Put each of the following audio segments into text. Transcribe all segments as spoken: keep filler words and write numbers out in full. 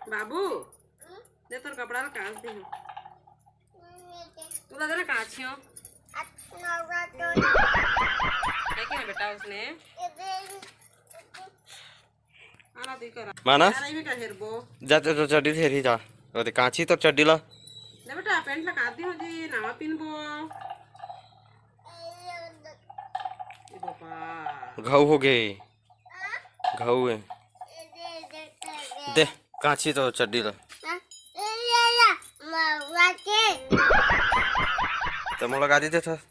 बाबू, दे तोर कपड़ा ला कांच दे। तू ला दे ना कांच हो। है क्या बेटा उसने? आना तू करा। मानस? यार, ये का हेरबो? जा, जा, जा, चड्डी हेरही जा। ओदे कांची तोर चड्डी ला। ले बेटा, पैंट ला कांच दे हो जी, नवा पिनबो। ए बाबा। घाव हो गे। घाव है। दे, कांची तो चड्डी ला। त मोला गादी देथस।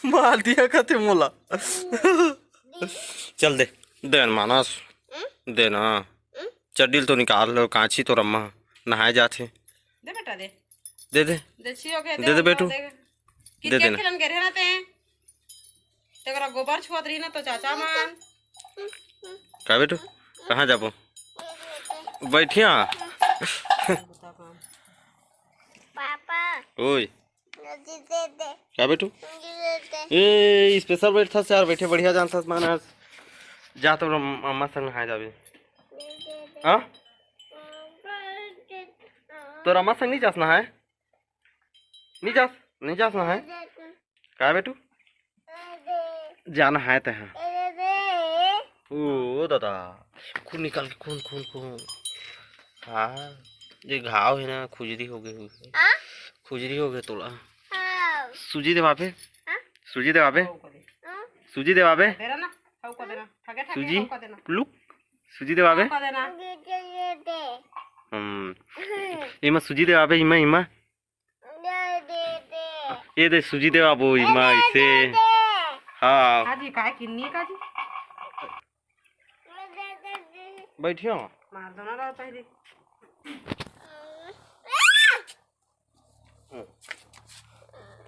मार दिया कथे मोला। चल दे, दे न मानस, दे ना। चड्डी ल तो निकाल लो, कांची तो रम्मा नहाए जाथे। दे बेटा, दे। दे दे। दे, छी हो गया, दे दे दे बेटू। दे। दे कितने देना। खिलन गे रहे ना ते? तेकरा गोबर छुअत रही ना तो चाचा मान। का बेटू? कहाँ जाबो? बैठिया। पापा। ओए। मुझे दे दे। का बेटू? मुझे दे दे। ए, special बैठथस यार, बैठे बढ़िया जानथस मानस। जा तो अम्मा संग नहाए जाबे। दे दे दे। हाँ? मुझे दे दे। तोर अम्मा संग नहीं जास नहाए? नहीं जास, नहीं जास नहाए? दे दे। का बेटू? दे दे। जाना है ते हाँ। दे दे। ओ, ओ दादा, खून निकाल के, खून, खून, खून। हाँ, ये घाव है ना, खुजली हो गई हुई है। हाँ? खुजली हो गई तोला। हाँ। सूजी देवाबे? हाँ? सूजी देवाबे? हाँ? सूजी देवाबे? दे रहा ना, खाऊ का देना। ठगे, ठगे, सूजी? खाऊ का देना। लुक, सूजी देवाबे? खाऊ का देना। ये दे, ये दे। हम्म। इमा सूजी देवाबे, इमा, इमा। दे, दे, दे। ये दे सूजी देवाबो, इमा, दे, इसे। दे, दे। हाँ। काजी, काय किन्नी काजी? दे, दे, दे। बैठियो। मार दो ना रो पहले।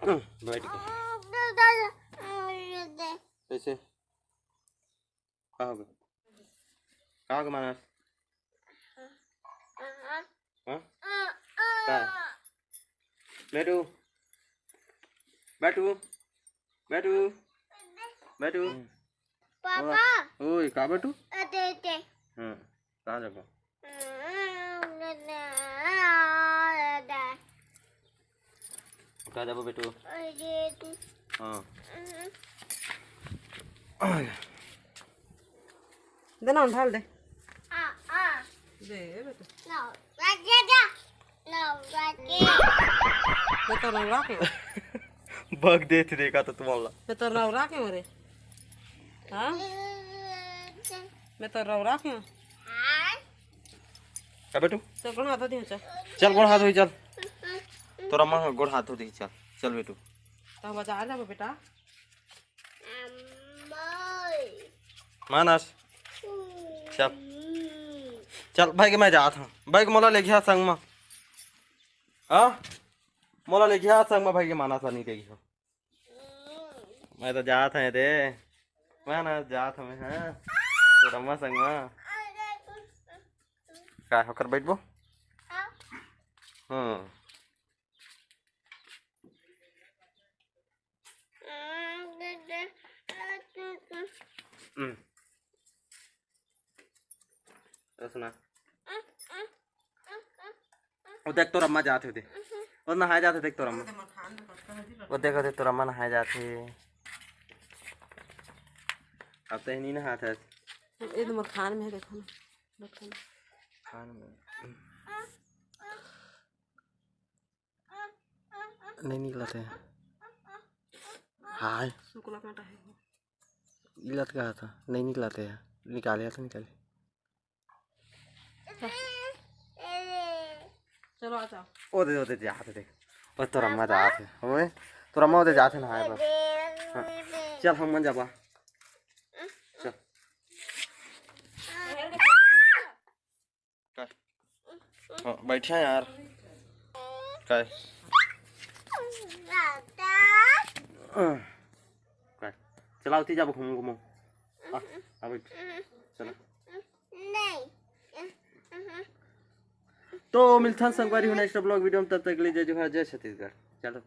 बैठ गए। कैसे? का हो गया? का हो गया मानस? हाँ? का? बैठू। बैठू। बैठू। बैठू। पापा। ओए, का बैठू? अरे, अरे। हाँ, कहाँ जाबो? का जाबो बेटू? हाँ। देना, ढाल दे। आ, आ। दे बेटा। ना, रख दे, जा। ना, रख दे। मैं तो नौरा के। बग देत देखा तो तुम ला। मैं तो नौरा के मरे। हाँ? मैं तो नौरा के। हाँ। का बेटू? चल, गोड़ हाथ धो दियो, चल। चल, गोड़ हाथ धोई, चल। तोर अम्मा गोड़ हाथ धो दी, चल। चल बेटू। तो हम बाजार जाबो बेटा। मानस। चल। चल, भाई के मैं जात हूँ। भाई के मोला लेगिहा संग मा। हाँ? मोला लेगिहा संग मा, भाई के मानस ला नहीं लेगिहा। मैं तो जात हूँ रे। मैं ना जात हूँ मैं, हाँ। तोर अम्मा संग मा। का होकर बैठबो? हाँ। हम्म। तो सुना। वो देख तोर अम्मा जात हे, देख। वो नहाए जात हे, देख तोर अम्मा। वो देख, वो देख तोर अम्मा नहाए जात हे। अब तो नहीं नहात हे। ये तो मोर खान में है, देखो ना। देखो ना। खान में। नहीं निकलत हे। हाय। शुक्ला कांटा है। इलत का था, नहीं निकलत हे। निकाले तो निकाले। चलो आ जाओ। ओ दे, ओ दे, जात हे देख। बस तोर अम्मा जात हे। ओए, तोर अम्मा ओ दे जात हे नहाए बर। हाँ। चल हम मन जाबा। चल। काय? हाँ, बैठिया यार। काय? काय? चलाओ, ती जाबो घूमो, घूमो। आ, आ बैठ। चला। तो मिलथन संगवारी हो next vlog video में, तब तक के लिए जय जोहार, जय छत्तीसगढ़। चलो।